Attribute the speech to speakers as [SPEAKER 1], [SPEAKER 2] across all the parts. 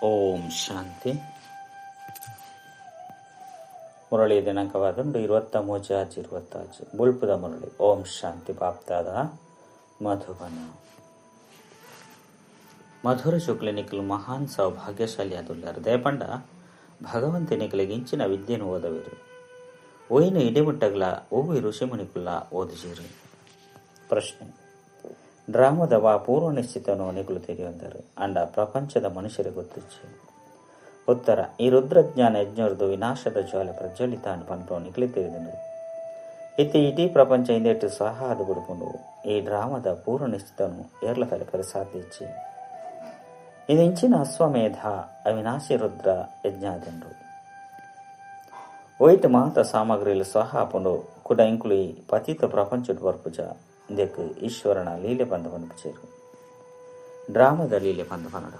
[SPEAKER 1] ಓಂ ಶಾಂತಿ. ಮುರಳಿ ದಿನಾಂಕವಾದಂಡು 23 5 25. ಬುಲ್ಪುದ ಮುರಳಿ. ಓಂ ಶಾಂತಿ. ಬಾಪ್ದಾದ, ಮಧುಬನ. ಮಧುರ ಶುಕ್ಲ ನಿಖಲು ಮಹಾನ್ ಸೌಭಾಗ್ಯಶಾಲಿ ಆದುಲ್ಲಾರು. ದಯಪಂಡ ಭಗವಂತ ನಿಖಲಿಗೆ ಇಂಚಿನ ವಿದ್ಯೆನು ಓದವಿರು ಒಯ್ನು ಇಡೆಮುಟ್ಟಗ್ಲ ಒವ್ವೆ ಋಷಿಮುನಿಕುಲ್ಲ ಓದಿಜಿರು. ಪ್ರಶ್ನೆ: ಡ್ರಾಮದ ವಾ ಪೂರ್ವ ನಿಶ್ಚಿತನು ನಿಕುಲು ತೆರೆಯೊಂದರು ಅಂಡ ಪ್ರಪಂಚದ ಮನುಷ್ಯರಿಗೆ ಗೊತ್ತಿಚ್ಚು? ಉತ್ತರ: ಈ ರುದ್ರಜ್ಞಾನ ಯಜ್ಞರ್ದು ವಿನಾಶದ ಜ್ವಾಲೆ ಪ್ರಜ್ವಲಿತ ಅಂಡ್ ಪನ್ಪೋ ನಿಕಲಿ ತಿಳಿದನು. ಇತ್ತೆ ಇಡೀ ಪ್ರಪಂಚ ಇಂದೆಟ್ಟು ಸಹ ಅದು ಬಿಡ್ಕೊಂಡು ಈ ಡ್ರಾಮದ ಪೂರ್ವ ನಿಶ್ಚಿತನು ಏರ್ಲ ತಲೆಪರೆ ಸಾಧ್ಯ ಇಚ್ಚಿ. ಇದು ಇಂಚಿನ ಅಶ್ವಮೇಧ ಅವಿನಾಶಿ ರುದ್ರ ಯಜ್ಞಾದಂಡು. ಒಯ್ಟ್ ಮಾತ ಸಾಮಗ್ರಿಲು ಸಹ ಆಪುಂಡು. ಕುಡ ಇಂಕುಲು ಈ ಪತಿತ ಪ್ರಪಂಚಡ್ ಬರ್ಪುಜ. ಇಂದೆಕ್ ಈಶ್ವರನ ಲೀಲೆ ಪಂದ ಪನ್ಪುಚೇರು, ಡ್ರಾಮದ ಲೀಲೆ ಪಂದ ಪನಡ.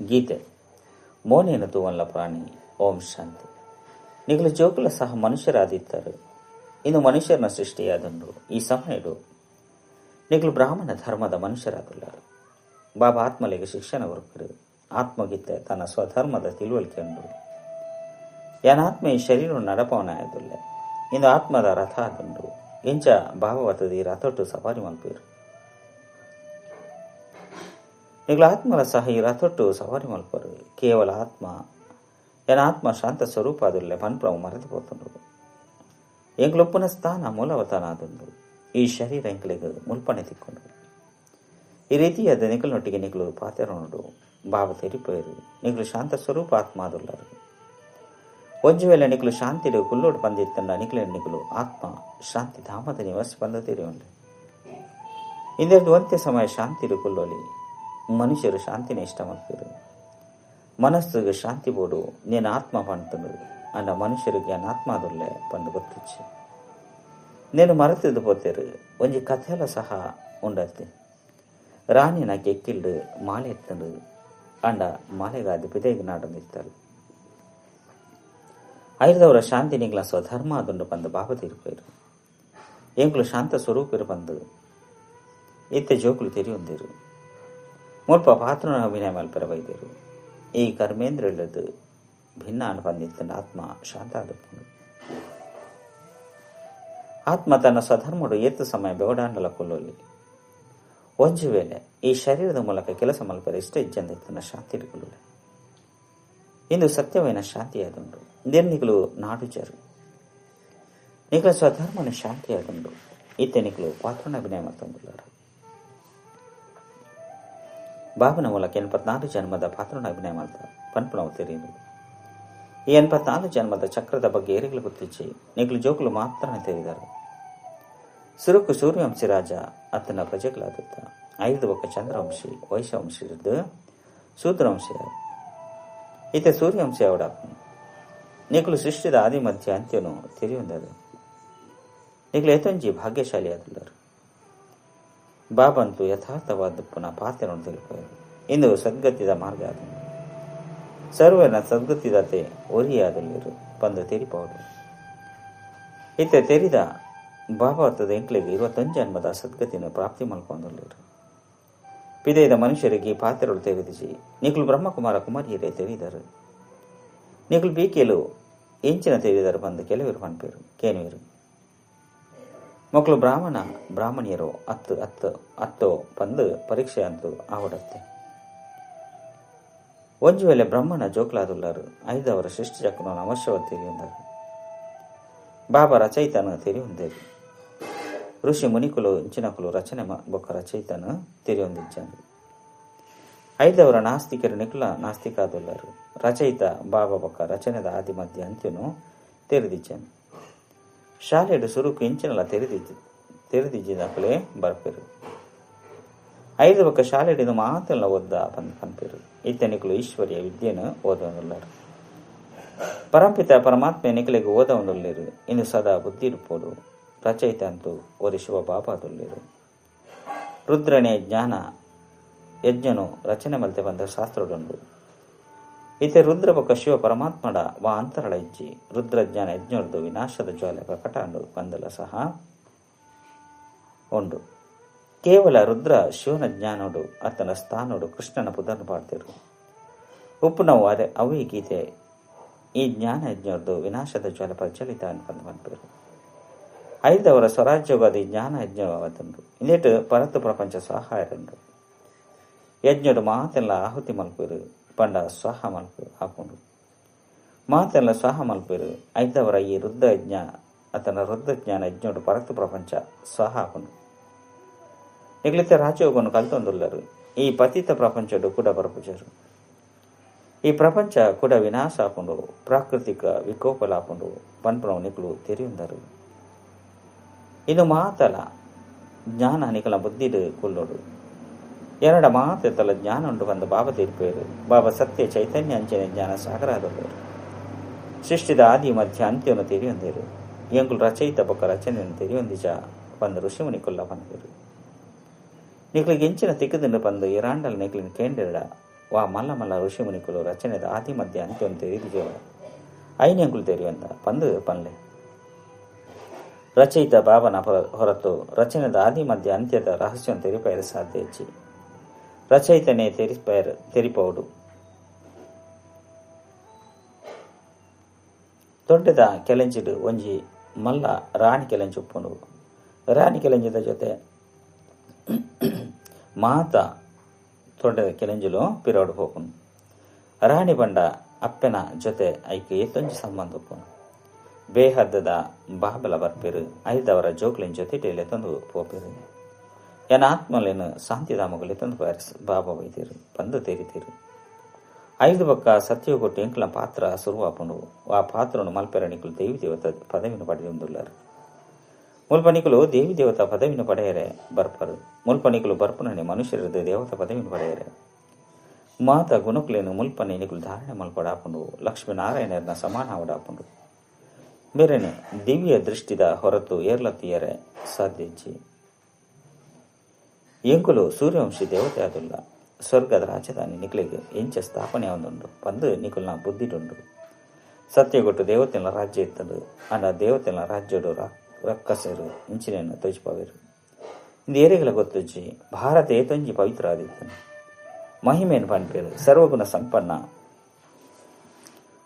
[SPEAKER 1] ಗೀತೆ: ಮೋನೇನು ತೂವನ್ಲ ಪ್ರಾಣಿ. ಓಂ ಶಾಂತಿ. ನಿಗಲು ಜೋಕುಲ ಸಹ ಮನುಷ್ಯರಾದಿತ್ತಾರೆ. ಇನ್ನು ಮನುಷ್ಯರನ ಸೃಷ್ಟಿಯಾದಂಡು. ಈ ಸಮಯಡು ನಿಗಲು ಬ್ರಾಹ್ಮಣ ಧರ್ಮದ ಮನುಷ್ಯರಾದುಲ್ಲಾರು. ಬಾಬಾ ಆತ್ಮಲಿಗೆ ಶಿಕ್ಷಣ ಕೊರ್ಪರು. ಆತ್ಮಗಿತ್ತೆ ತನ್ನ ಸ್ವಧರ್ಮದ ತಿಳುವಳಿಕೆ ಉಂಡು. ಯಾನಾತ್ಮ ಈ ಶರೀರ ನಡಪವನಾಯದುಲ್ಲೆ. ಇಂದು ಆತ್ಮದ ರಥ ಆದುಂಡು. ಇಂಚ ಭಾವವತದ ಈ ರಥೊಟ್ಟು ಸವಾರಿ ಮಲ್ಪೇರು. ನಿಗಳ ಆತ್ಮಲ ಸಹ ಈ ರಥೊಟ್ಟು ಸವಾರಿ ಮಲ್ಪರು. ಕೇವಲ ಆತ್ಮ ಏನ ಆತ್ಮ ಶಾಂತ ಸ್ವರೂಪ ಅದುಲ್ಲೆ ಪನ್ಪ್ರವು ಮರೆತು ಪೋತುಂಡು. ಎಂಕ್ಲೊಪ್ಪುನ ಸ್ಥಾನ ಮೂಲವತನ ಆದುಂಡು. ಈ ಶರೀರ ಎಂಕ್ಲೆಗ್ ಮುಲ್ಪನೆ ತಿಕ್ಕೊಂಡು. ಈ ರೀತಿಯಾದ ನಿಕಲ್ನೊಟ್ಟಿಗೆ ನಿಕಲು ಪಾತೆರೊಂಡು. ಬಾಬ ತೆರಿಪೋಯರು, ನಿಕಲು ಶಾಂತ ಸ್ವರೂಪ ಆತ್ಮ ಆದುಲ್ಲರು. ಒಂಜಿ ವೇಳೆ ನಿಕಲು ಶಾಂತಿಡು ಕುಲ್ಲೋಡು ಪಂದಿತ್ತಂಡ ನಿಕಲೆ ನಿಕಲು ಆತ್ಮ ಶಾಂತಿ ಧಾಮದ ನಿವಾಸಿ ಪಂದ ತೆರಿಯುಂಡು. ಇಂದೆರ್ದು ಒಂತೆ ಸಮಯ ಶಾಂತಿಡು ಕುಲ್ಲೋಲಿ. ಮನುಷ್ಯರು ಶಾಂತಿನ ಇಷ್ಟ ಮಲ್ಪೆರು. ಮನಸ್ಸುಗೆ ಶಾಂತಿ ಬೋಡು. ನೇನು ಆತ್ಮ ಪಂತುಂಡು. ಅಂಡ ಮನುಷ್ಯರಿಗೆ ಆತ್ಮ ಆದುಲ್ಲೆ ಪಂದು ಗೊತ್ತಿಚ್ಚಿ. ನೇನು ಮರೆತಿದ್ದು ಪೋತೇರು. ಒಂಜಿ ಕಥೆಲ ಸಹ ಉಂಡತ್ತೆ. ರಾಣಿನ ಕೆಕ್ಕಿಲ್ಡು ಮಾಲೆ ಎತ್ತಂಡು. ಅಂಡ ಮಾಲೆಗಾದ ಪಿದೈಗ್ ನಾಡೊಂದಿತ್ತಾಳು. ಐರದವರ ಶಾಂತಿ ನಿಗ್ಲ ಸ್ವಧರ್ಮ ಆದುಂಡು ಪಂದು ಬಾಬ ತೀರ್ಪೇರು. ಎಂಕುಲು ಶಾಂತ ಸ್ವರೂಪಿರು ಪಂದು ಇತ್ತೆ ಜೋಕುಲು ತೆರಿಯೊಂದಿರು. ಮುಲ್ಪ ಪಾತ್ರನ ಅಭಿನಯ ಮಲ್ಪೆರ ಬೈದೇರು. ಈ ಕರ್ಮೇಂದ್ರದ್ದು ಭಿನ್ನ ಅನ್ ಪಂದಿತ್ತಂಡ ಆತ್ಮ ಶಾಂತ ಆದುಪ್ಪುಂಡು. ಆತ್ಮ ತನ್ನ ಸ್ವಧರ್ಮಡು ಏತು ಸಮಯ ಬೆವಡಾಂಡಲ ಕೊಲ್ಲೋಲಿ. ಒಂಜಿ ವೇಳೆ ಈ ಶರೀರದ ಮೂಲಕ ಕೆಲಸ ಮಲ್ಪೆರ ಇಷ್ಟ ಇಜ್ಜಂದಿತ್ತಂಡ ಶಾಂತಿ ಇಟ್ಕೊಳ್ಳಿ. ಇಂದು ಸತ್ಯವೇನ ಶಾಂತಿಯಾದುಂಡು. ನಿಕಲು ನಾಡುಜರು. ನಿಕಲ ಸ್ವಧರ್ಮನ ಶಾಂತಿಯಾದುಂಡು. ಇತ್ತೆ ನಿಕಲು ಪಾತ್ರನ ಅಭಿನಯ ಮಲ್ತೊಂದುಲ್ಲಾರು. ಬಾಬನ ಮೂಲಕ 84 ಜನ್ಮದ ಪಾತ್ರನ ಅಭಿನಯ ಮಲ್ತ ಪನ್ಪುನವು ತೆರಿಯುವುದು. ಈ 84 ಜನ್ಮದ ಚಕ್ರದ ಬಗ್ಗೆ ಏರಿಗಳು ಗೊತ್ತಿಚ್ಚಿ. ನಿಕಲು ಜೋಕುಲು ಮಾತ್ರನೇ ತೆರಿದರು. ಸುರುಕು ಸೂರ್ಯವಂಶಿ ರಾಜ ಅತ್ತನ ಪ್ರಜೆಗಳಾದತ್ತ. ಐದು ಬೊಕ್ಕ ಚಂದ್ರವಂಶಿ ವೈಶವಂಶಿ ಶೂದ್ರವಂಶಿ. ಇತ್ತೆ ಸೂರ್ಯವಂಶಿ ಅವಡಾಪುನು. ನಿಕಲು ಸೃಷ್ಟಿದ ಆದಿ ಮಧ್ಯ ಅಂತ್ಯನು ತೆರಿಯೊಂದದು. ನಿಕಲು ಏತೊಂಜಿ ಭಾಗ್ಯಶಾಲಿ ಆದುಲ್ಲರು. ಬಾಬಂತು ಯಥಾರ್ಥವಾದ ಪುನಃ ಪಾತೆರನ್ನು ತಿಳಿಪೋಯರು. ಇಂದು ಸದ್ಗತಿದ ಮಾರ್ಗ ಆದುಂಡು. ಸರ್ವನ ಸದ್ಗತಿದಾತೆ ಒರಿಯಾದಲ್ಲಿರು ಪಂದು ತೆರಿಪೌಡು. ಇತ್ತೆ ತೆರಿದ ಬಾಬಾರ್ಥದ ಎಂಕ್ಲೆಗೆ 21 ಜನ್ಮದ ಸದ್ಗತಿಯನ್ನು ಪ್ರಾಪ್ತಿ ಮಲ್ಪೊಂದುಲ್ಲೆರ್. ಪಿದೈದ ಮನುಷ್ಯರಿಗೆ ಈ ಪಾತೆರೊಳು ತೆರೆದಿಜಿ. ನಿಕುಲು ಬ್ರಹ್ಮಕುಮಾರ ಕುಮಾರಿಯರೇ ತೆರಿದರು. ನಿಕುಲು ಬೀಕೆಲು ಎಂಚಿನ ತೆರಿದರು ಬಂದು ಕೆಲವರು ಪನ್ಪೇರು ಕೇನುವೆರು. ಮಕ್ಕಳು ಬ್ರಾಹ್ಮಣ ಬ್ರಾಹ್ಮಣಿಯರು ಅತ್ತು ಅತ್ತು ಅತ್ತೋ ಪಂದು ಪರೀಕ್ಷೆ ಅಂತೂ ಆವಡತ್ತೆ. ಒಂಜಿ ವೇಳೆ ಬ್ರಹ್ಮಣ ಜೋಕ್ಲಾದುಲ್ಲಾರು ಐದವರ ಸೃಷ್ಟಿ ಚಕ್ರವನ್ನು ಅವಶ್ಯವಾದ ತೆರೆಯುಂದರು. ಬಾಬಾ ರಚಯಿತನ ತೆರೆಯುಂದೇರು. ಋಷಿ ಮುನಿಕುಲು ಇಂಚಿನಕುಲು ರಚನೆ ಬೊಕ್ಕ ರಚಯಿತನ ತೆರೆಯೊಂದಿಜ್ಜಂದು. ಐದವರ ನಾಸ್ತಿಕರು ನಿಕುಲ ನಾಸ್ತಿಕಾದುಲ್ಲರು. ರಚಯಿತ ಬಾಬಾ ಬೊಕ್ಕ ರಚನೆದ ಆದಿ ಮಧ್ಯ ಅಂತ್ಯನು ತೆರೆದಿಜ್ಜನು. ಶಾಲೆಡು ಸುರುಕು ಇಂಚಿನಲ ತೆರೆದಿಜ್ಜ ತೆರೆದಿಜ್ಜಿನಕುಲೇ ಬರ್ಪೆರು. ಐದು ಬೊಕ್ಕ ಶಾಲೆಡಿನ ಮಾತೆಲ್ಲ ಓದ್ದ ಪಂದ್ ಪನ್ಪೆರು. ಇತ್ತೆ ನಿಕುಲು ಈಶ್ವರಿಯ ವಿದ್ಯೆಯನ್ನು ಓದೊಂದುಲ್ಲಾರು. ಪರಂಪಿತ ಪರಮಾತ್ಮೆ ನಿಕಲಿಗೆ ಓದೊಂದುಲ್ಲೇರು. ಇನ್ನು ಸದಾ ಬುದ್ಧಿ ಇರ್ಪೋಡು. ರಚಯಿತ ಅಂತೂ ಓದಿ ಶಿವ ಬಾಬಾದುಲ್ಲೇರು. ರುದ್ರನೇ ಜ್ಞಾನ ಯಜ್ಞನು ರಚನೆ ಮಲ್ತೆ ಬಂದ ಶಾಸ್ತ್ರಡುಂಡು. ಇತ್ತೆ ರುದ್ರ ಬೊಕ್ಕ ಶಿವ ಪರಮಾತ್ಮಡ ವಾ ಅಂತರಳ ಇಜ್ಜಿ. ರುದ್ರಜ್ಞಾನ ಯಜ್ಞರ್ದು ವಿನಾಶದ ಜ್ವಾಲೆ ಪ್ರಕಟ ಅಂಡು ಬಂದಲ ಸಹ ಉಂಡು. ಕೇವಲ ರುದ್ರ ಶಿವನ ಜ್ಞಾನೋಡು ಆತನ ಸ್ಥಾನೋಡು ಕೃಷ್ಣನ ಪುದರ್ನು ಪಾಡ್ತೇರು ಉಪ್ಪುನವು ಅರೆ ಅವೇ ಗೀತೆ ಈ ಜ್ಞಾನ ಯಜ್ಞದ್ದು ವಿನಾಶದ ಜ್ವಾಲ ಪ್ರಚಲಿತ ಅನ್ಪಂದು ಪನ್ಪೇರು. ಐದವರ ಸ್ವರಾಜ್ಯವಾದಿ ಜ್ಞಾನ ಯಜ್ಞವಾದಂಡು ಇಂದೇಟು ಪರತು ಪ್ರಪಂಚ ಸಹಾಯರಂಡು ಯಜ್ಞಡು ಮಾತೆಲ್ಲ ಆಹುತಿ ಮಲ್ಪೇರು ಪಂಡ ಸ್ವಾಹ ಮಲ್ಪು ಆಪುಂಡು ಮಾತೆಲ್ಲ ಸ್ವಾಹ ಮಲ್ಪೇರು. ಐದವರ ಈ ರುದ್ರ ಯಜ್ಞ ಆತನ ರುದ್ರ ಜ್ಞಾನ ಯಜ್ಞೋಡು ಪರತು ಪ್ರಪಂಚ ಸ್ವಾಹ ಆಪುಂಡು. ನಿಗ್ಲಿತ ರಾಜಯೋಗವನ್ನು ಕಲ್ತೊಂದುಲ್ಲರು ಈ ಪತಿತ ಪ್ರಪಂಚಡು ಕೂಡ ಬರಪುಜರು. ಈ ಪ್ರಪಂಚ ಕೂಡ ವಿನಾಶ ಆಪುಂಡು, ಪ್ರಾಕೃತಿಕ ವಿಕೋಪಲಾಪುಂಡು ಪನ್ಪುನವು ನಿಕುಲು ತೆರಿಯುಂದರು. ಇದು ಮಾತಲ ಜ್ಞಾನ ನಿಕಲ ಬುದ್ಧಿಡು ಕುಲ್ಲೋಡು ಎರಡ ಮಾತೆತ್ತಲ ಜ್ಞಾನ ಉಂಟು ಬಂದು ಬಾಬಾ ತೀರ್ಪೇರು. ಬಾಬಾ ಸತ್ಯ ಚೈತನ್ಯ ಅಂಚನೆ ಜ್ಞಾನ ಸಾಗರಾದವರು ಸೃಷ್ಟಿದ ಆದಿ ಮಧ್ಯ ಅಂತ್ಯವನ್ನು ತೆರಿಯೊಂದೇರು. ಎಂಕುಲು ರಚಯಿತ ಬೊಕ್ಕ ರಚನೆಯನ್ನು ತೆರಿಯೊಂದಿಜ ಬಂದು ಋಷಿಮುನಿಕುಲ್ಲ ಬಂದಿರು. ನಿಕ್ಲಿಗೆ ಎಂಚಿನ ತಿಕ್ಕದಿಂದ ಬಂದು ಇರಾಂಡಲ್ ನಿಕ್ಲಿನ ಕೇಂದ್ರ ವಾ ಮಲ್ಲ ಮಲ್ಲ ಋಷಿಮುನಿಕುಲು ರಚನೆದ ಆದಿ ಮಧ್ಯ ಅಂತ್ಯವನ್ನು ತೆರಿದಿಜವ ಐನ ಎಂಕುಲು ತೆರಿಯುವಂತ ಪಂದು ಪನ್ಲೆ. ರಚಯಿತ ಬಾಬನ ಹೊರತು ರಚನೆದ ಆದಿ ಮಧ್ಯ ಅಂತ್ಯದ ರಹಸ್ಯವನ್ನು ತೆರಿಪಯಲು ಸಾಧ್ಯ ಹೆಚ್ಚಿ ರಚಯಿತನೇ ತೆರಿಪೌಡು. ದೊಡ್ಡದ ಕೆಲೆಂಚಿಡು ಒಂಜಿ ಮಲ್ಲ ರಾಣಿ ಕೆಲೆಂಚಿ ಉಪ್ಪುಂಡು. ರಾಣಿ ಕೆಲೆಂಜಿದ ಜೊತೆ ಮಾತ ದೊಡ್ಡದ ಕೆಲೆಂಜಿಲು ಪಿರೋಡು ಹೋಪುಂಡು. ರಾಣಿ ಬಂಡ ಅಪ್ಪೆನ ಜೊತೆ ಐಕೆ ಏತೊಂಜಿ ಸಂಬಂಧ ಉಪ್ಪುಂಡು. ಬೇಹದ್ದದ ಬಾಬಲ ಬರ್ಪೇರು ಐದವರ ಜೋಕ್ಲಿನ ಜೊತೆ ತಂದು ಪೋಪೇರು. ಎನ್ನ ಆತ್ಮಲೇನು ಶಾಂತಿಧಾಮಗಳು ತಂದು ಬಾಬಾ ವೈದ್ಯರು ಬಂದು ತೇರಿತೀರು. ಐದು ಪಕ್ಕ ಸತ್ಯಗೊಟ್ಟು ಎಂಕಲ ಪಾತ್ರ ಸುರುವಾಪುಂಡು. ಆ ಪಾತ್ರನು ಮಲ್ಪೆರಣಿಕುಲು ದೇವಿ ದೇವತ ಪದವಿನ ಪಡೆದುಳ್ಳಾರು. ಮುಲ್ಪನಿಕುಲು ದೇವಿ ದೇವತಾ ಪದವಿನ ಪಡೆಯರೆ ಬರ್ಪರು. ಮುಲ್ಪನಿಕುಲು ಬರ್ಪುನನೆ ಮನುಷ್ಯರದ್ದು ದೇವತಾ ಪದವಿನ ಪಡೆಯರೆ. ಮಾತ ಗುಣಕುಲೇನು ಮುಲ್ಪನೆ ನಿಕುಲು ಧಾರಣೆ ಮಲ್ಪಡಾಪುಂಡು. ಲಕ್ಷ್ಮೀನಾರಾಯಣರನ್ನ ಸಮಾನ ಅವಡಾಪುಂಡು. ಬೇರೆನೆ ದಿವ್ಯ ದೃಷ್ಟಿದ ಹೊರತು ಏರ್ಲತ್ತಿಯರೆ ಸಾಧ್ಯಜ್ಜಿ. ಎಂಕುಲು ಸೂರ್ಯವಂಶಿ ದೇವತೆ ಆದುಲ್ಲ. ಸ್ವರ್ಗದ ರಾಜಧಾನಿ ನಿಕ್ಲಿಗೆ ಎಂಚ ಸ್ಥಾಪನೆ ಒಂದುಂಡು ಪಂದು ನಿಕುಲ್ನ ಬುದ್ಧಿಡುಂಡು. ಸತ್ಯಗೊಟ್ಟು ದೇವತೆನ ರಾಜ್ಯ ಇತ್ತದು. ಅಂಡ ದೇವತೆನ ರಾಜ್ಯಡು ರಕ್ಕಸರು ಇಂಚಿನೆಯನ್ನು ತೋಜಿಪವೇರು. ಇಂದು ಏರೆಗಳ ಗೊತ್ತುಜ್ಜಿ ಭಾರತ ಏತೊಂಜಿ ಪವಿತ್ರ ಆದಿತ್ತನು ಮಹಿಮೇನು ಪನ್ಪೇರು ಸರ್ವಗುಣ ಸಂಪನ್ನ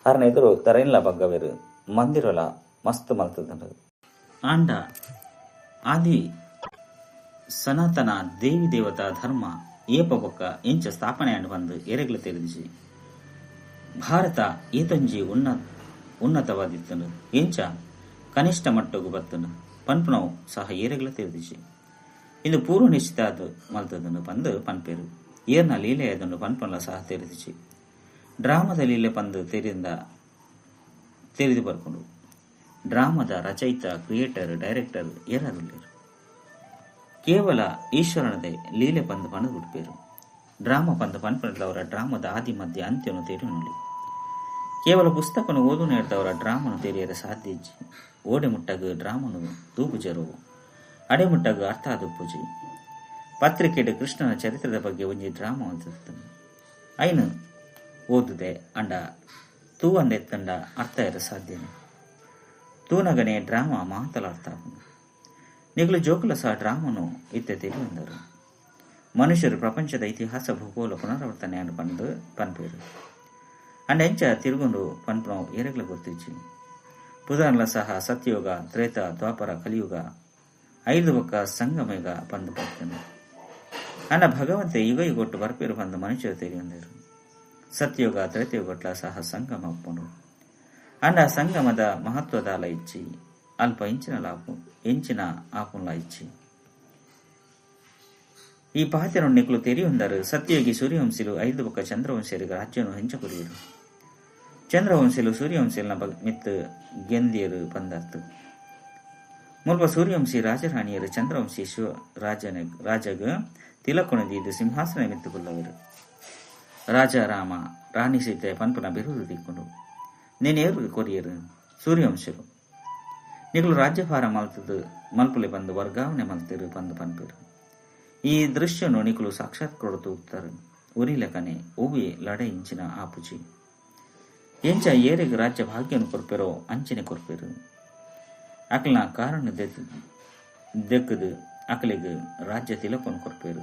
[SPEAKER 1] ಅರನ ಎದುರು ತರೈನ್ಲ ಬಗ್ಗವೇರು ಮಂದಿರಲ ಮಸ್ತ್ ಮಲ್ತದಂಡು. ಆಂಡ ಆದಿ ಸನಾತನ ದೇವಿ ದೇವತಾ ಧರ್ಮ ಏಪ ಬೊಕ್ಕ ಎಂಚ ಸ್ಥಾಪನೆ ಅಂಡ್ ಬಂದು ಎರೆಗ್ಲ ತೆರೆದಿಜಿ. ಭಾರತ ಏತೊಂಜಿ ಉನ್ನತವಾದಿತ್ತನು ಎಂಚ ಕನಿಷ್ಠ ಮಟ್ಟಗು ಬತ್ತನು ಪನ್ಪುನವು ಸಹ ಏರೆಗ್ಲ ತೆರೆದಿಜಿ. ಇಂದು ಪೂರ್ವ ನಿಶ್ಚಿತ ಅದು ಮಲ್ತದನು ಪಂದು ಪನ್ಪೇರು. ಏರ್ನ ಲೀಲೆ ಅದನ್ನು ಪನ್ಪುನಲ ಸಹ ತೆರೆದಿಜಿ. ಡ್ರಾಮದ ಲೀಲೆ ಪಂದು ತೆರೆದು ಬರ್ಕೊಂಡು ಡ್ರಾಮದ ರಚಯಿತ ಕ್ರಿಯೇಟರ್ ಡೈರೆಕ್ಟರ್ ಏರಾದುಲ್ಲೇರು. ಕೇವಲ ಈಶ್ವರನದೇ ಲೀಲೆ ಪಂದು ಪಣದು ಬಿಡ್ಪೇರು. ಡ್ರಾಮ ಪಂದು ಪನ್ಪನದವರ ಡ್ರಾಮದ ಆದಿ ಮಧ್ಯ ಅಂತ್ಯವನ್ನು ತೆರೆಯನುಲಿ. ಕೇವಲ ಪುಸ್ತಕನು ಓದು ನೇಡ್ದವರ ಡ್ರಾಮನು ತೆರೆಯರೆ ಸಾಧ್ಯ ಇಜ್ಜಿ. ಓಡೆ ಮುಟ್ಟಗು ಡ್ರಾಮನು ತೂಪುಜರು ಅಡೆ ಮುಟ್ಟಗು ಅರ್ಥ ಆದುಪ್ಪುಜಿ. ಪತ್ರಿಕೆಡು ಕೃಷ್ಣನ ಚರಿತ್ರದ ಬಗ್ಗೆ ಒಂಜಿ ಡ್ರಾಮ ಅಂತಿರ್ತಾನೆ. ಐನು ಓದುದೆ ಅಂಡ ತೂವಂದೆತ್ತಂಡ ಅರ್ಥ ಇರ ಸಾಧ್ಯನೆ. ತೂನಗನೆ ಡ್ರಾಮ ಮಾತಲ ಅರ್ಥ ಆಪುಂಡು. ನಿಗಲು ಜೋಕುಲ ಸಹ ಡ್ರಾಮನು ಇತ್ತೆ ತಿಳಿಯುವಂದರು. ಮನುಷ್ಯರು ಪ್ರಪಂಚದ ಇತಿಹಾಸ ಭೂಗೋಳ ಪುನರಾವರ್ತನೆ ಅನ್ನು ಪಂದು ಪನ್ಪೇರು. ಅಂಡ ಎಂಚ ತಿರುಗುಂಡು ಪನ್ಪುನವು ಏರೆಗ್ಲ ಗೊತ್ತಿಜ್ಜಿ. ಪುದರ್ಲ ಸಹ ಸತ್ಯಯುಗ ತ್ರೇತ ದ್ವಾಪರ ಕಲಿಯುಗ ಐದು ಬೊಕ್ಕ ಸಂಗಮಯುಗ ಪಂದು ಪರ್ತನು. ಅಂಡ ಭಗವಂತ ಯುಗ ಯುಗೊಟ್ಟು ಬರ್ಪೇರು ಪಂದು ಮನುಷ್ಯರು ತಿಳಿಯುವಂದರು. ಸತ್ಯಯುಗ ತ್ರೇತಯುಗೊಟ್ಲ ಸಹ ಸಂಗಮ ಉಪ್ಪುಂಡು. ಅಂಡ ಸಂಗಮದ ಮಹತ್ವದಾಲ ಇಚ್ಚಿ ಅಲ್ಪ ಇಂಚಿನ ಲಾಪು ಎಂಚಿನ ಆಪುನ್ಲ ಇಚ್ಚಿ. ಈ ಪಾತೆರೊಂಡು ನಿಕುಲು ತೆರಿಯೊಂದರು. ಸತ್ಯಯುಗಿ ಸೂರ್ಯವಂಶಿಲು ಐದು ಬೊಕ್ಕ ಚಂದ್ರವಂಶರಿಗೆ ರಾಜ್ಯವನ್ನು ಹೆಂಚ ಕೊರಿಯರು. ಚಂದ್ರವಂಶಿಲು ಸೂರ್ಯವಂಶಿಲ್ನ ಮಿತ್ತು ಗೆಂದಿಯರು ಪಂದರ್ತು. ಮುಲ್ಪ ಸೂರ್ಯವಂಶಿ ರಾಜರಾಣಿಯರು ಚಂದ್ರವಂಶಿ ಶಿವ ರಾಜಗ ತಿಲಕೊಣದಿದ್ದು ಸಿಂಹಾಸನ ಮಿತ್ತುಕೊಳ್ಳವರು. ರಾಜ ರಾಮ ರಾಣಿ ಸೀತೆ ಪನ್ಪುನ ಬಿರುದು ದಿಕ್ಕೊಂಡು ನೇನೇರು ಕೊರಿಯರು ಸೂರ್ಯವಂಶರು. ನಿಕುಲು ರಾಜ್ಯಭಾರ ಮಲ್ತದು ಮಲ್ಪುಲೆ ಬಂದು ವರ್ಗಾವಣೆ ಮಲ್ತಿರು ಬಂದು ಪನ್ಪೇರು. ಈ ದೃಶ್ಯನು ನಿಕುಲು ಸಾಕ್ಷಾತ್ ಕೊಡುತ್ತು ಉತ್ತಾರೆ. ಉರಿಲೆಕನೆ ಓವಿ ಲಡೆ ಇಂಚಿನ ಆಪುಜಿ. ಎಂಚ ಏರೆಗ್ ರಾಜ್ಯ ಭಾಗ್ಯನು ಕೊರ್ಪೇರೋ ಅಂಚಿನೆ ಕೊರ್ಪೇರು. ಅಕ್ಲನ ಕಾರಣ ದೆಕ್ಕದು ಅಕಲೆಗ್ ರಾಜ್ಯ ತಿಲಕನ್ ಕೊರ್ಪೆರ್.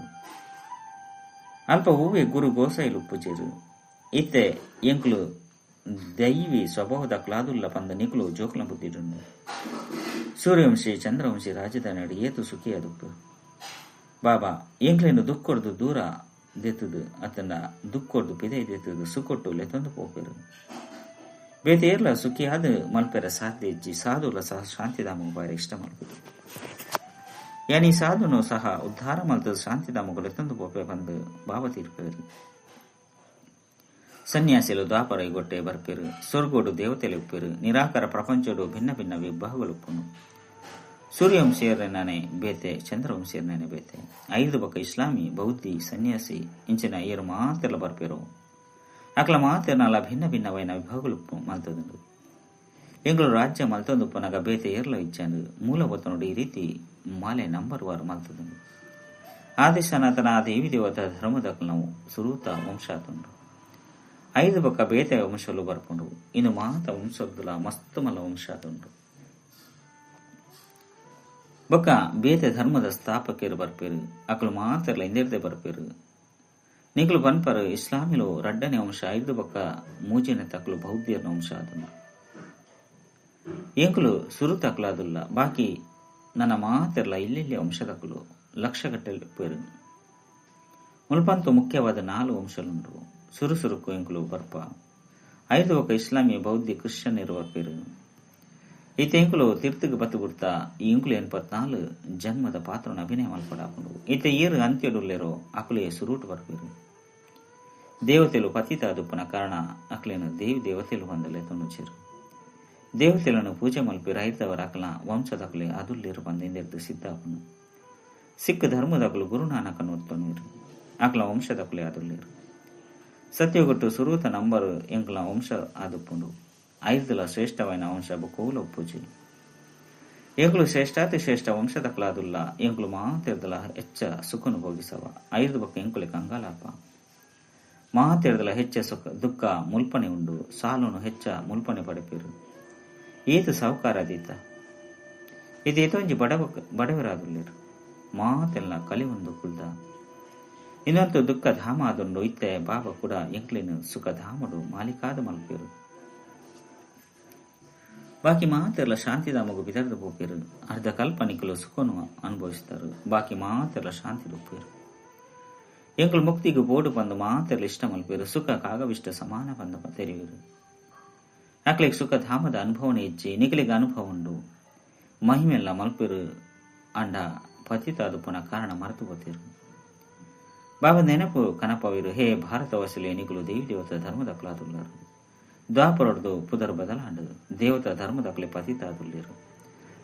[SPEAKER 1] ಅಲ್ಪ ಒವ್ವೆ ಗುರು ಗೋಸಾಯಿಲು ಉಪ್ಪುಜೆರ್. ಇತ್ತೆ ಎಂಕುಲು ದೈವಿ ಸ್ವಭಾವದಕುಲಾದುಲ್ಲ ಪಂದ್ ನಿಕುಲು ಜೋಕುಲ್ನ ಬುದ್ಧಿಡುಂಡು. ಸೂರ್ಯವಂಶಿ ಚಂದ್ರವಂಶಿ ರಾಜಧಾನಿಡ್ ಏತ್ ಸುಖಿಯಾದುಪ್ಪೆರ್. ಬಾಬಾ ಎಂಕ್ಲೆನ್ ದುಃಖೊಡ್ದು ದೂರ ದೆತ್ತುದು ಅತ್ತಂಡ ದುಃಖೊಡ್ದು ಪಿದಯಿ ದೆತ್ತುದು ಸುಖೊಟ್ಟು ಲೆತೊಂದು ಪೋಪೆರ್. ಬೇತೆ ಏರ್ಲ ಸುಖಿಯಾದ್ ಮಲ್ಪೆರೆ ಸಾಧ್ಯ ಇಜ್ಜಿ. ಸಾಧುಲ ಸಹ ಶಾಂತಿಧಾಮಗ್ ಪೋಯೆರೆ ಇಷ್ಟ ಮಲ್ಪುಜೆರ್. ಯಾನ್ ಈ ಸಾಧುನು ಸಹ ಉದ್ಧಾರ ಮಲ್ತುದು ಶಾಂತಿಧಾಮಗ್ ಲೆತೊಂದು ಪೋಪೆ ಪಂದ್ ಬಾಬಾ ತೀರ್ಪೆರ್. ಸನ್ಯಾಸಿಲು ದ್ವಾಪರ ಯುಗೊಟ್ಟೆ ಬರ್ಪೆರ್. ಸ್ವರ್ಗೊಡು ದೇವತೆಲು ಉಪ್ಪೆರ್. ನಿರಾಕಾರ ಪ್ರಪಂಚೊಡು ಭಿನ್ನ ಭಿನ್ನ ವಿಭಾಗಲು ಉಪ್ಪುಂಡು. ಸೂರ್ಯವಂಶೀಯೆರ್ನನೆ ಬೇತೆ, ಚಂದ್ರವಂಶೀಯೆರ್ನನೆ ಬೇತೆ. ಐರ್ದ್ ಬೊಕ್ಕ ಇಸ್ಲಾಮಿ, ಬೌದ್ಧಿ, ಸನ್ಯಾಸಿ ಇಂಚಿನ ಏರ್ ಮಾತೆರ್ಲ ಬರ್ಪೆರೋ ಅಕಲ ಮಾತೆರ್ನಲ ಭಿನ್ನ ಭಿನ್ನವಾಯಿನ ವಿಭಾಗಲು ಮಲ್ತುದುಂಡು. ಎಂಕುಲು ರಾಜ್ಯ ಮಲ್ತೊಂದುಪ್ಪುನಗ ಬೇತೆ ಏರ್ಲ ಇಜ್ಜಾಂಡ್. ಮೂಲವತನೊಡು ಈ ರೀತಿ ಮಾಲೆ ನಂಬರ್ ವಾರ್ ಮಲ್ತುದುಂಡು. ಆದಿ ಸನಾತನ ದೇವಿ ದೇವತಾ ಧರ್ಮದಕಲ್ನ ಸುರೂತ ವಂಶ ಆತುಂಡು. ಐದು ಬೊಕ್ಕ ಬೇತೆ ವಂಶಲು ಬರ್ಪುಂಡು. ಇಂದು ಮಾತ ವಂಶೊರ್ದುಲ ಮಸ್ತ್ ಮಲ್ಲ ವಂಶ ಆತುಂಡು. ಬೊಕ್ಕ ಬೇತೆ ಧರ್ಮದ ಸ್ಥಾಪಕೆರ್ ಬರ್ಪೆರ್. ಅಕುಲು ಮಾತೆರ್ಲ ಇಂದೆರ್ದೆ ಬರ್ಪೆರ್. ನಿಕುಲು ಪನ್ಪರ್ ಇಸ್ಲಾಮಿಲು ರಡ್ಡನೆ ವಂಶ ಐದು ಬೊಕ್ಕ ಮೂಜನೆತಕುಲು ಬೌದ್ಧೆರ್ನ ವಂಶ ಆತುಂಡು. ಎಂಕುಲು ಸುರುತಕುಲಾದುಲ್ಲ. ಬಾಕಿ ನನ ಮಾತೆರ್ಲ ಎಲ್ಲೆಲ್ಯ ವಂಶದಕುಲು ಲಕ್ಷಗಟ್ಟಲೆ ಉಪ್ಪೆರ್. ಮುಲ್ಪಂತು ಮುಖ್ಯವಾದ ನಾಲ್ ವಂಶಲುಂಡು. ಸುರು ಸುರುಕು ಎಂಕುಲು ಬರ್ಪ. ಐದು ಬೊಕ್ಕ ಇಸ್ಲಾಮಿ, ಬೌದ್ಧಿ, ಕ್ರಿಶ್ಚಿಯನ್ನೆರ್ ಬರ್ಪೆರ್. ಇತ್ತೆ ಎಂಕುಲು ತಿರ್ತುಗು ಬತ್ತ್ ಬುಡ್ತ ಈ ಎಂಕುಲು 84 ಜನ್ಮದ ಪಾತ್ರನ್ ಅಭಿನಯ ಮಲ್ಪೊಡಾಪುಂಡು. ಇತ್ತೆ ಏರ್ ಅಂತ್ಯೊಡುಲ್ಲೆರೋ ಅಕುಲೇ ಸುರೂಟು ಬರ್ಪೆರ್. ದೇವತೆಲು ಪತಿತಾದುಪ್ಪುನ ಕಾರಣ ಅಕ್ಲೆನ್ ದೇವಿ ದೇವತೆಲು ಪಂದ್ ಲೆತೊನುಜೆರ್. ದೇವತೆಲೆನ್ ಪೂಜೆ ಮಲ್ಪಿ ರೈತವರ ಅಕಲ್ನ ವಂಶದಕುಲೇ ಅದುಲ್ಲೆರ್ ಪಂದ್ ಇಂದೆರ್ದ್ ಸಿದ್ಧ ಆಪುಂಡು. ಸಿಖ್ ಧರ್ಮದಕುಲು ಗುರುನಾನಕನ್ ಒತ್ತೊನುವೆರ್. ಅಕಲ್ನ ವಂಶದಕುಲೇ ಅದುಲ್ಲೆರ್. ಸತ್ಯಯುಗೊಟ್ಟು ಸುರೂತ ನಂಬರ್ ಎಂಕಲ್ನ ವಂಶ ಆದುಪ್ಪುಂಡು. ಐರ್ದಲ ಶ್ರೇಷ್ಠವಾಯಿನ ವಂಶ ಬೊಕ್ಕ ಉಪ್ಪುಜಿ. ಎಂಕುಲು ಶ್ರೇಷ್ಠಾತಿ ಶ್ರೇಷ್ಠ ವಂಶದಕುಲಾದುಲ್ಲ. ಎಂಕುಲು ಮಾತೆರ್ದಲ ಹೆಚ್ಚ ಸುಖನು ಭೋಗಿಸವ. ಐರ್ದ್ ಬೊಕ್ಕ ಎಂಕುಲೆ ಕಂಗಾಲಾಪ. ಮಾತೆರ್ದಲ ಹೆಚ್ಚ ಸುಖ ದುಃಖ ಮುಲ್ಪನೆ ಉಂಡು. ಸಾಲುನು ಹೆಚ್ಚ ಮುಲ್ಪನೆ ಪಡೆಪೆರ್. ಏತ್ ಸಾಹುಕಾರ ದೀತ. ಇತ್ತೆ ಏತೊಂಜಿ ಬಡವರಾದುಲ್ಲೆರ್. ಮಾತೆಲ್ಲ ಕಲಿ ಉಂದು ಕುಲ್ದ. ಇಂದಂತು ದುಃಖ ಧಾಮ ಆದುಂಡು. ಇತ್ತೆ ಬಾಬಾ ಕೂಡ ಎಂಕ್ಲೆನ್ ಸುಖ ಧಾಮಡು ಮಾಲೀಕಾದ್ ಮಲ್ಪೆರ್. ಬಾಕಿ ಮಾತೆರ್ಲ ಶಾಂತಿಧಾಮಗು ಪಿದರ್ದ್ ಪೋಪೆರ್. ಅರ್ಧ ಕಲ್ಪ ನಿಕುಲು ಸುಖನು ಅನುಭವಿಸ್ತಾರು. ಬಾಕಿ ಮಾತೆರ್ಲ ಶಾಂತಿಡ್ ಉಪ್ಪೆರ್. ಎಂಕುಲು ಮುಕ್ತಿಗ್ ಪೋಡು ಪಂದ್ ಮಾತೆರ್ಲ ಇಷ್ಟ ಮಲ್ಪೆರ್. ಸುಖ ಕಾಗವಿಷ್ಟ ಸಮಾನ ಪಂದ್ ತೆರಿವೆರ್. ಅಕ್ಲೆಗ್ ಸುಖ ಧಾಮದ ಅನುಭವನೇ ಇಜ್ಜಿ. ನಿಕಲೆಗ್ ಅನುಭವ ಉಂಡು. ಮಹಿಮೆಲ್ಲ ಮಲ್ಪೆರ್ ಆಂಡ ಪತಿತಾದುಪ್ಪುನ ಕಾರಣ ಮರೆತು ಪೋತೆರ್. ಬಾಬಾ ನೆನಪು ಕನಪವಿರು. ಹೇ ಭಾರತವಾಸಿಲೆ ನಿಕುಲು ದೇವಿ ದೇವತಾ ಧರ್ಮದಕುಲಾದುಲ್ಲರು. ದ್ವಾಪರೊಡ್ದು ಪುದರ್ ಬದಲಾಂಡ್. ದೇವತಾ ಧರ್ಮದಕುಲೆ ಪತಿತಾದುಲ್ಲೆರ್.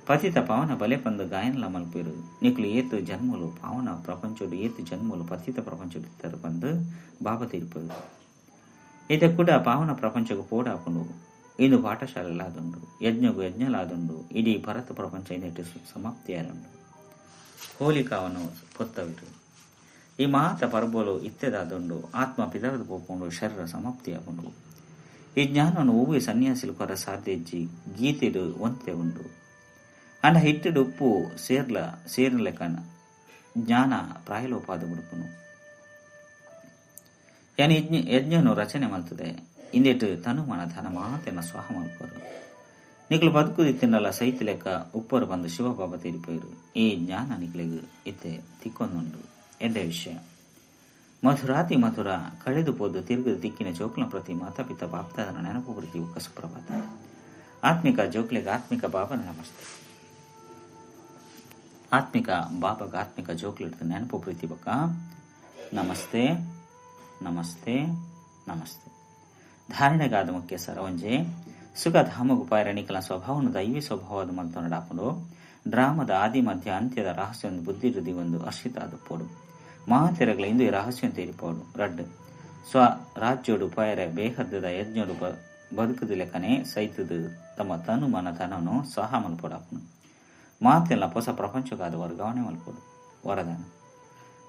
[SPEAKER 1] ಪತಿತ ಪಾವನ ಬಲೆ ಪಂದ್ ಗಾಯನಲ ಮಲ್ಪೆರ್. ನಿಕುಲು ಏತ್ ಜನ್ಮಲು ಪಾವನ ಪ್ರಪಂಚೊಡು ಏತ್ ಜನ್ಮಲು ಪತಿತ ಪ್ರಪಂಚೊಡು ಇತ್ತರ್ ಪಂದ್ ಬಾಬಾ ತೀರ್ಪೆರ್. ಇತ್ತೆ ಕುಡ ಪಾವನ ಪ್ರಪಂಚಗ್ ಪೋಡಾಪುಂಡು. ಇಂದು ಪಾಠಶಾಲೆಲಾದುಂಡು. ಯಜ್ಞಗು ಯಜ್ಞಲಾದುಂಡು. ಇಡೀ ಭರತ ಪ್ರಪಂಚ ಇಂದೆಟ್ ಸಮಾಪ್ತಿಯಾದುಂಡು. ಹೋಲಿಕಾವನ್ನು ಪೊತ್ತವಿರು. ಈ ಮಾತ ಪರ್ಬೊಲು ಇತ್ತೆದಾದುಂಡು. ಆತ್ಮ ಪಿದರ್ದ್ ಪೋಪುಂಡು. ಶರೀರ ಸಮಾಪ್ತಿಯಾಪುಂಡು. ಈ ಜ್ಞಾನವನ್ನು ಒವ್ವೆ ಸನ್ಯಾಸಿಲು ಕೊರ ಸಾಧ್ಯ ಇಜ್ಜಿ. ಗೀತೆಡ್ ಒಂತೆ ಉಂಡು. ಆಂಡ ಹಿಟ್ಟುಡು ಉಪ್ಪು ಸೇರ್ಲ ಸೇರ್ಲೆಕನ ಜ್ಞಾನ ಪ್ರಾಯಲೋಪಾದ ಬುಡುಪುನು. ಯಾನ್ ಯಜ್ಞನು ರಚನೆ ಮಲ್ತದೆ. ಇಂದೆಟ್ ತನು ಮನ ಧನ ಮಾತೆನ ಸ್ವಾಹ ಮಲ್ಪರು. ನಿಕುಲು ಬದುಕುದಿತ್ತಿನಲ ಸೈತಿ ಲೆಕ್ಕ ಉಪ್ಪರು ಬಂದು ಶಿವಬಾಬಾ ತೀರ್ಪೆರ್. ಈ ಜ್ಞಾನ ನಿಕ್ಲೆಗ್ ಇತ್ತೆ ತಿಕ್ಕೊಂದುಂಡು. ಎಡ್ಡೆ ವಿಷಯ. ಮಧುರಾತಿ ಮಧುರ ಕಳೆದು ಪೋದು ತಿರುಗದು ತಿಕ್ಕಿನ ಜೋಕ್ಲ ಪ್ರತಿ ಮಾತಾಪಿತ ಬಾಪ್ತಾದನ ನೆನಪು ಪ್ರತಿ ಉಕ್ಕ ಸುಪ್ರಭಾತ. ಆತ್ಮಿಕ ಜೋಕ್ಲೆಗ್ ಆತ್ಮಿಕ ಬಾಬನ ನಮಸ್ತೆ. ಆತ್ಮಿಕ ಬಾಬಾಗ ಆತ್ಮಿಕ ಜೋಕ್ಲೆಡ್ದು ನೆನಪು ಪ್ರೀತಿ ಬೊಕ್ಕ ನಮಸ್ತೆ ನಮಸ್ತೆ ನಮಸ್ತೆ. ಧಾರಣೆಗಾದ ಮುಖ್ಯ ಸರ ಒಂಜೆ ಸುಖ ಧಾಮಗು ಪಾಯರ ನಿಕಲ ಸ್ವಭಾವನು ದೈವಿ ಸ್ವಭಾವದ ಮಲ್ತೊನಡಾಪುಂಡು. ಡ್ರಾಮದ ಆದಿ ಮಧ್ಯ ಅಂತ್ಯದ ರಹಸ್ಯ ಬುದ್ಧಿ ಒಂದು ಹರ್ಷಿತ ಆದುಪ್ಪೊಡು. ಮಾತೆರಗ್ಲ ಇಂದು ಈ ರಹಸ್ಯ ತೀರಿಪೋಡು. ರಡ್ಡ್ ಸ್ವ ರಾಜ್ಯೋಡು ಪಾಯರ ಬೇಹದ್ದದ ಯಜ್ಞೋಡು ಬದುಕುದು ಲೆಕ್ಕನೆ ಸೈತದು ತಮ್ಮ ತನು ಮನ ತನನು ಸಹ ಮಲ್ಪೊಡಾಪುಂಡು. ಮಾತೆಲ್ಲ ಹೊಸ ಪ್ರಪಂಚಕ್ಕಾದ ವರ್ಗಾವಣೆ ಮಲ್ಪೊಡು. ವರದಾನ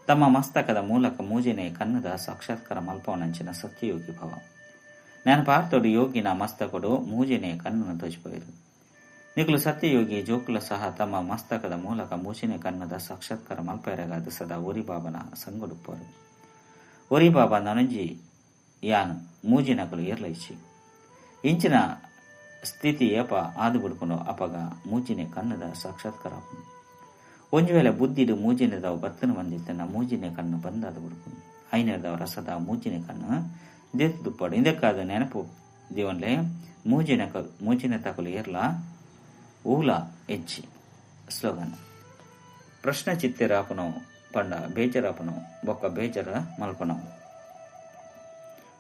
[SPEAKER 1] ತಮ್ಮ ಮಸ್ತಕದ ಮೂಲಕ ಮೂಜನೆ ಕನ್ನದ ಸಾಕ್ಷಾತ್ಕಾರ ಮಲ್ಪವನಂಚಿನ ಸತ್ಯಯೋಗಿ ಭವ. ನೆನಪಾರ್ತೋಡು ಯೋಗಿನ ಮಸ್ತಕೊಡು ಮೂಜನೆ ಕಣ್ಣನ್ನು ತೋಜಿಪೋಯಿರು. ನಿಕುಲು ಸತ್ಯಯೋಗಿ ಜೋಕುಲ ಸಹ ತಮ್ಮ ಮಸ್ತಕದ ಮೂಲಕ ಮೂಜಿನೇ ಕಣ್ಣುದ ಸಾಕ್ಷಾತ್ಕಾರ ಮಲ್ಪೆರೆಗಾದ್ ಸದಾ ಒರಿ ಬಾಬಾನ ಸಂಗಡುಪ್ಪರು. ಒರಿ ಬಾಬಾ ನನೊಂಜಿ ಯಾನ್ ಮೂಜಿನಕುಲು ಏರ್ಲ ಇಜ್ಜಿ. ಇಂಚಿನ ಸ್ಥಿತಿ ಏಪ ಆದ್ ಬುಡ್ಪುಂಡೋ ಅಪಗ ಮೂಜಿನೇ ಕಣ್ಣುದ ಸಾಕ್ಷಾತ್ಕಾರ ಆಪುಂಡು. ಒಂಜಿ ವೇಳೆ ಬುದ್ಧಿಡ್ ಮೂಜಿನೆದವು ಬತ್ತುನ ಬಂದಿತ್ತುಂಡ ಮೂಜಿನೇ ಕಣ್ಣು ಬಂದಾದ್ ಬುಡ್ಪುಂಡು. ಐನೆರ್ದವರ ಸದಾ ಮೂಜಿನೇ ಕಣ್ಣು ದೇತುದುಪ್ಪಡು. ಇಂದೆಕ್ಕಾದ್ ನೆನಪು ದೀವೊನ್ಲೆ ಮೂಜಿನೆ ತಕುಲು ಏರ್ಲ ಊಲ ಎಜ್ಜಿ. ಸ್ಲೋಗನ್ ಪ್ರಶ್ನೆ ಚಿತ್ತೆರಾಪುನವು ಪಂಡ ಬೇಜಾರಾಪುನವು ಬೊಕ್ಕ ಬೇಜಾರ ಮಲ್ಪುನವು.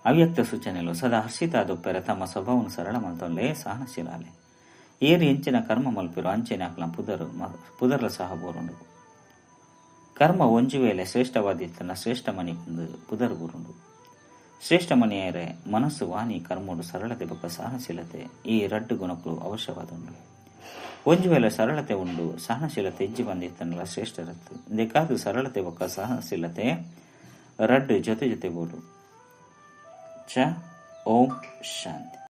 [SPEAKER 1] ಅವ್ಯಕ್ತ ಸೂಚನೆಲು ಸದಾ ಹರ್ಷಿತಾದುಪ್ಪೆರೆ ತಮ್ಮ ಸ್ವಭಾವನು ಸರಳ ಮಲ್ತೊನ್ಲೆ ಸಹನಶೀಲಾಲೆ. ಏರ್ ಎಂಚಿನ ಕರ್ಮ ಮಲ್ಪಿರೋ ಅಂಚೆನೆ ಅಕ್ಲ ಪುದರ್ಲ ಸಹ ಬೋರುಂಡು. ಕರ್ಮ ಒಂಜಿ ವೇಳೆ ಶ್ರೇಷ್ಠವಾದಿತ್ತನ ಶ್ರೇಷ್ಠ ಮಣಿ ಪಂದ್ ಪುದರ್ ಬೋರುಂಡು. ಶ್ರೇಷ್ಠ ಮಣಿಯರೆ ಮನಸ್ಸು ವಾಣಿ ಕರ್ಮೋಡು ಸರಳತೆ ಬೊಕ್ಕ ಸಹನಶೀಲತೆ ಈ ರಡ್ಡು ಗುಣಕ್ಕೂ ಅವಶ್ಯವಾದುಂಡು. ಒಂಜಿ ವೇಳೆ ಸರಳತೆ ಉಂಡು ಸಹನಶೀಲತೆ ಇಜ್ಜಿ ಬಂದಿತ್ತನಲ ಶ್ರೇಷ್ಠರತ್ತು. ಇಂದೆಕಾದ್ ಸರಳತೆ ಬೊಕ್ಕ ಸಹನಶೀಲತೆ ರಡ್ಡು ಜೊತೆ ಜೊತೆ ಬೋಡು. ಚ ಓಂ ಶಾಂತಿ.